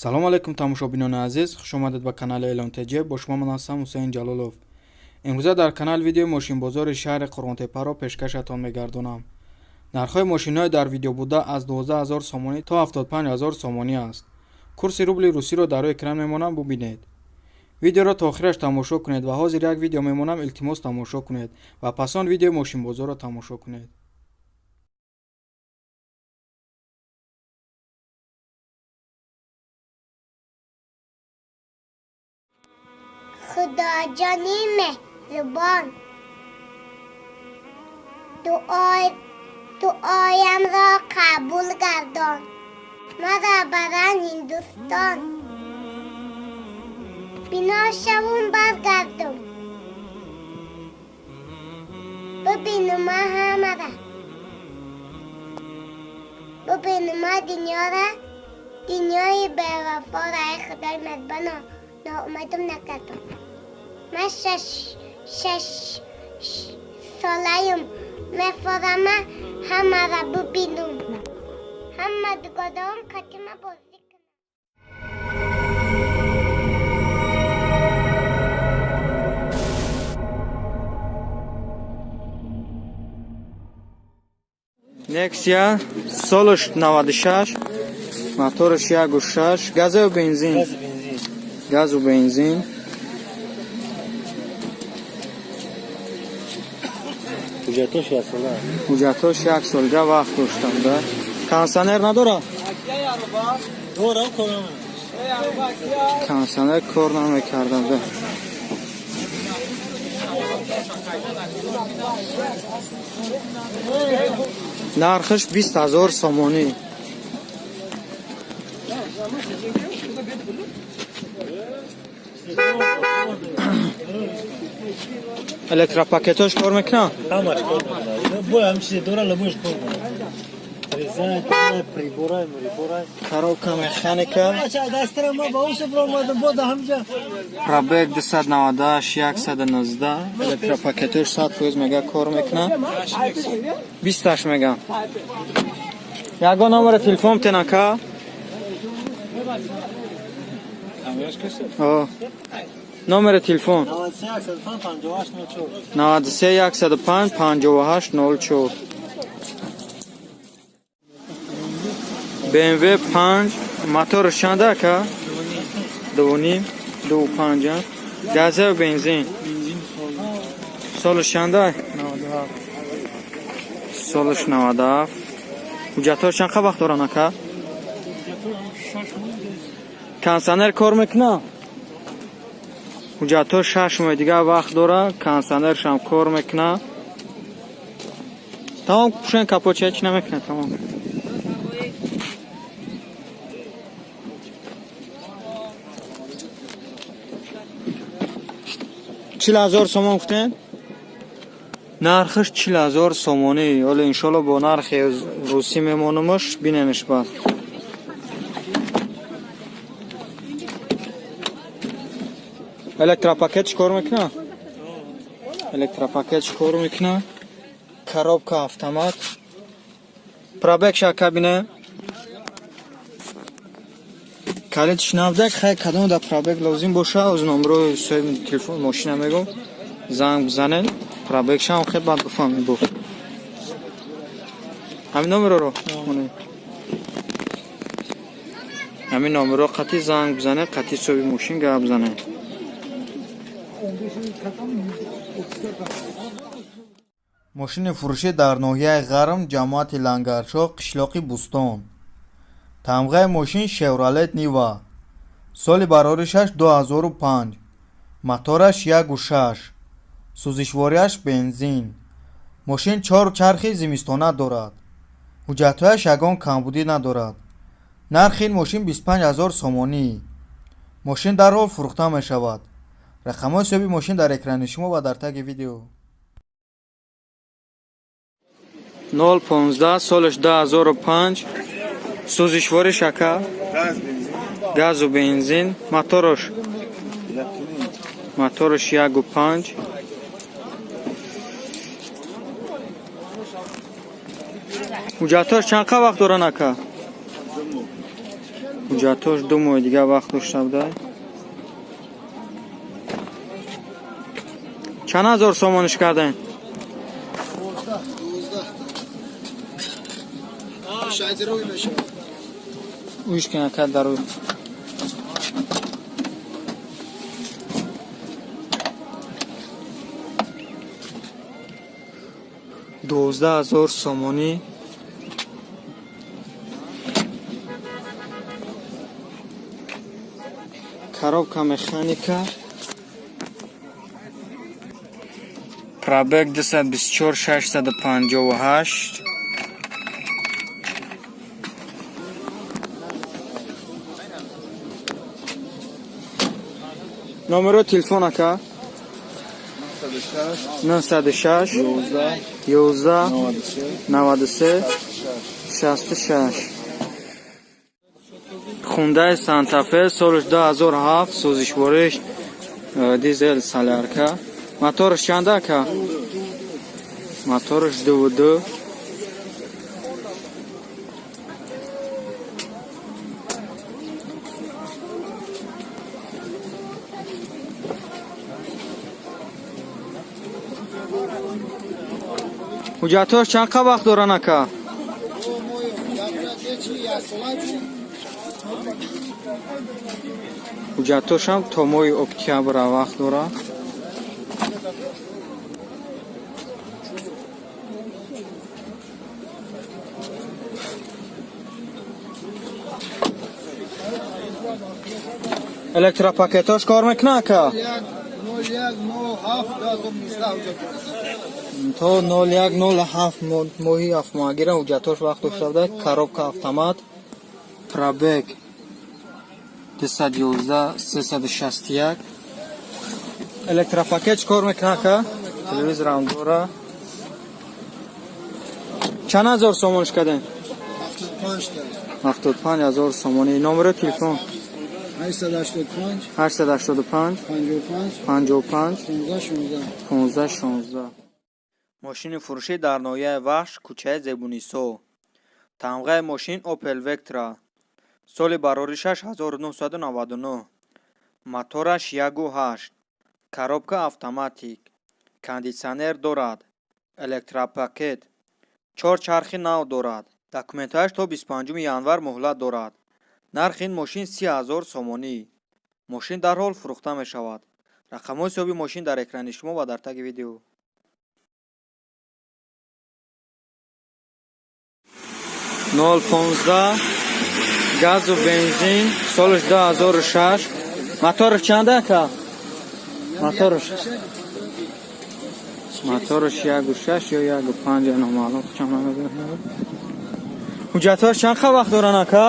Салом алейкум, тамошобинони азиз, хуш омадед ба канали Эълон ТЖ. Бо шумо ман ҳастам, Ҳусейн Ҷалолов. Имрӯза дар канал видеои мошинбозори шаҳри Қурғонтеппаро пешкашатон мегардонам. Нархҳои мошинҳои дар видео буда аз 12 ҳазор сомонӣ то 75 ҳазор сомонӣ аст. Курси рубли русиро дар рӯи экран мемонам, бубинед. Видеоро то охираш тамошо кунед ва ҳозир як видео мемонам, илтимос, тамошо кунед ва пас он видеои мошинбозорро тамошо кунед. Худоҷони меҳрубон, дуоямро қабул гардон, маро баран Ҳиндустон, бино шавум, баргардум, бубинума ҳамара, бубинума дунёра, дунёи бевафора. Ай Худои меҳрубоно, ноумедум накардум. Ман 6 солаем, мефорама ҳамара бубинум, ҳама дугодаом катима бозӣ кунам. Нексия, солаш 96, мотораш 1,6, газу бензин? Газу бензин. Ҳуҷҷатош яксола. Ҳуҷҷатош як солга вақт доштам да. Кондиционер надора? Дора, кор. Кондиционер кор намекардам да. Нархаш 20 000 сомонӣ. Электропакетош кор мекунад? Ҳамаш кор мекунад. Бо ҳам чизе дора, лабош кор мекунад. Резай, приборай, приборай. Коробка механика. Дастра ма ба усу омадам, бо да ҳамҷа. Пробег 298 119. Электропакетош 100% мега кор мекунад. Бисташ мегам. Ягон номери телефон тенака? Номери телефон? 93 105 58 04. 93 105 58 04. BMW 5, мотораш чанд ака? Дувним, ду панҷа. Газа бензин? Солаш чанда? Солаш 97. Ҳуҷҷатҳош чанд қа вақт доранд, ака? Кондиционер кор мекунад? Ҳуҷҷатҳо 6 моҳи дигар вақт дора, кондиционершам кор мекунад. Тамом, пушен капот, чӣ намекунад, тамом. 40 000 сомон гуфтен? Нархаш 40 000 сомонӣ. Ҳоло иншолло бо нархи русӣ мемонумаш, бинениш баъд. Электропакет чӣ кор мекунад? Электропакет чӣ кор мекунад? Коробка автомат. Пробег ша кабина. Калитш набдак, хай, кадом да пробег лозим боша, аз номрои соҳиби телефон мошина мегум. Занг бизанед. Пробег шам хел баъд бифаҳмед бо. Ҳамин номерро? Ҳамин номерро қатъи занг бизанед, қатъи соҳиби мошин гап бизанед. Мошини фурӯшӣ дар ноҳияи Ғарм, ҷамоати Лангаршоҳ, қишлоқи Бӯстон. Тамғаи мошин Шевролет Нива. Соли бароришаш 2005. Мотораш 1,6. Сӯзишвориаш бензин. Мошин чор чархи зимистона дорад. Ҳуҷҷатҳояш ягон камбудӣ надорад. Нархи ин мошин 25 ҳазор сомонӣ. Мошин дарҳол фурӯхта мешавад. Рақамҳои соҳиби мошин дар экрани шумо ва дар таги видео. 015, солаш 2005, сӯзишвориш, ака? Газу бензин. Мотораш 1,5. Ҳуҷҷатҳош чанд қа вақт доранд, ака? Ҳуҷҷатош 2 моҳи дигар вақт дошта будай. Чанд ҳазор сомониш кардем? Шайдируй мешавад. Уиш кина кард даруй. 12 000 сомонӣ. Коробка механика. Пробег 224 658. Номеро телефон, ака? 906 11 93 66. Хундай Сантафе, солиш 2007, сӯзишвориш дизел, солярка. Моторш чанда, ака? Моторш 2,2. Ҳуҷҷатҳош чанд қа вақт доранд, ака? Чи як сола чи? Ҳуҷҷатҳошам то моҳи октябра вақт дорад. Электропакетош кор мекунад, ака? 01 07 2019 ҳуҷҷат. То 01.07 моҳи ҳафтмоҳагира ҳуҷҷатҳош вақт дошта буда. Коробка автомат, пробег 211 361. Электропакет чӣ кор мекунад, ака? Телевизорам дора. Чанд ҳазор сомониш кардем? 75 та. 75 ҳазор сомонӣ. Номеро телефон? 885 885 55 55 15 16. 15 16. Мошини фурӯшӣ дар ноҳияи Вахш, кӯчаи Зебунисо. Тамғаи мошин Опел Вектра, соли бароришаш 1999, мотораш 1,8, коробка автоматик, кондитсионер дорад, электропакет, чор чархи нав дорад. Документҳояш то 25 январ муҳлат дорад. Нархи ин мошин 30 000 сомонӣ. Мошин дарҳол фурӯхта мешавад. Рақамҳои соҳиби мошин дар экрани шумо ва дар таги видео. 0,15 газу бензин, солиш 2006. Моторш чанда, ака? Моторш 1,6 ё 1,5, номаълум, чанд намедонам. Ҳуҷҷатҳош чанд қа вақт доранд, ака?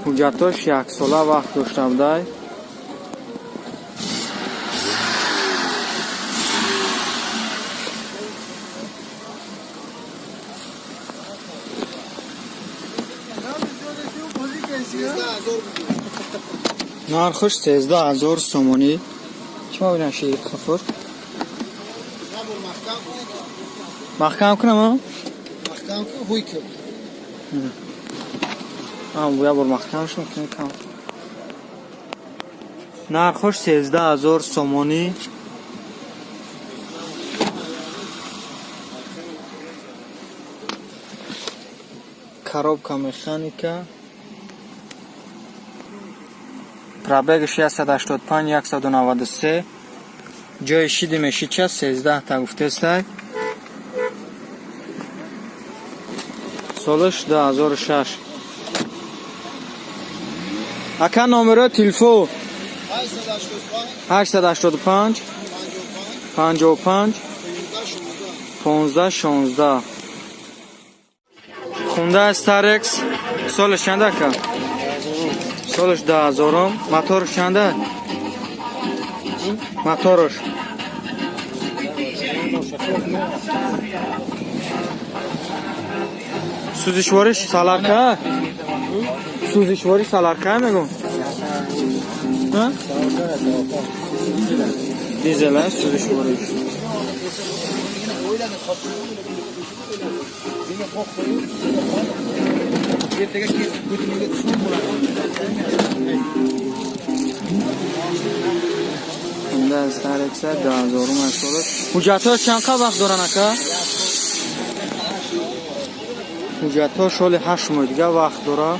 Ҳуҷҷатҳош яксола вақт дошта будай. 13 000. Нархш 13 000 сомонӣ. Чӣ мабинам, ши хафур? Набор маҳкам кунед. Маҳкам кунам, а? Маҳкам кун, ҳуй кун. Як бор маҳкамш мекунем кам. Нархош 13 000 сомонӣ. Коробка механика. Пробегаш 185 193. Ҷои шиди мешича 13 та гуфтестай. Солаш 2006. Ака, номерои телефон? 885 885 55 55 15 16. Хундай Старекс, солаш чанда, ака? Солаш 2000-ум. Моторш чанда? Моторш? Сӯзишвориш солярка? Сӯзишвори солярка мегум? А? Дизел, а? Сӯзишвориш. Ertaga ketib ko'tingizga tushib bo'ladi. Honda Star X 2000 сола. Ҳуҷҷатҳо чанд қа вақт доранд, ака? Ҳуҷҷатҳо шоли 8 моҳ дига вақт дора.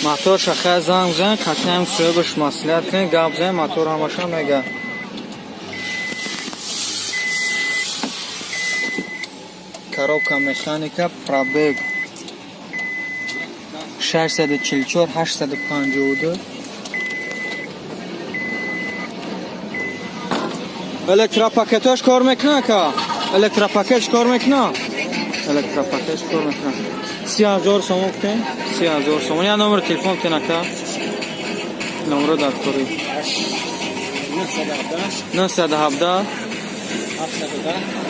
Мотор шахай занг зан, қатъиам соҳибаш маслиҳат кунед, гап зан, мотор ҳамаша мега. Коробка механика, пробег 644 852. Электропакетош кор мекунад, ка? Электропакетш кор мекунад? Электропакетш кор мекунад. 30 000 сомон гуфтем? 30 000 сомон. Я номер телефон тен, ака. Номро дар кори. 917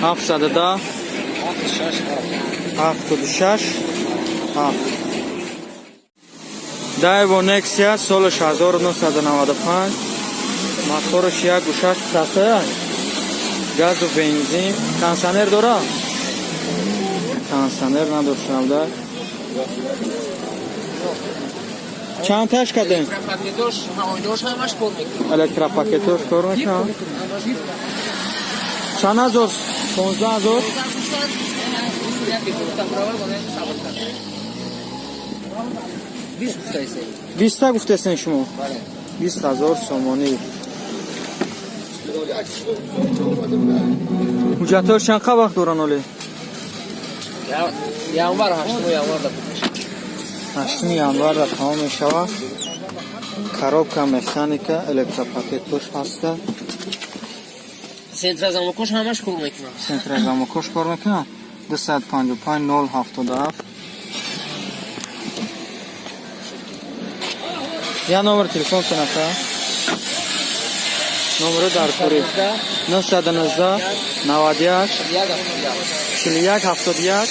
710 76 7. Дайво Нексия, солаш 1995, мотораш 1,6 красая, газу бензин, кондиционер дора? Кондиционер надошта. Чанд таш кардем? Пакетош, ҳавоидош ҳамаш кор мекунад. Электропакетош кор мекунад. Чанд ҳазор? 15 000? 20 гуфтаисем. 20-та гуфтесен шумо? Бале. 20 000 сомонӣ. Ҳуҷҷатҳош чанд қа вақт доранд оле? Январ, 8 январ да мешавад. 8 январда тамом мешавад. Коробка механика, электропакетош ҳаста. Центрозамкош ҳамаш кор мекунад. Центрозамкош кор мекунад. 255 077. Я номер телефон ака. Номеро дар кори. 919 91 41 71.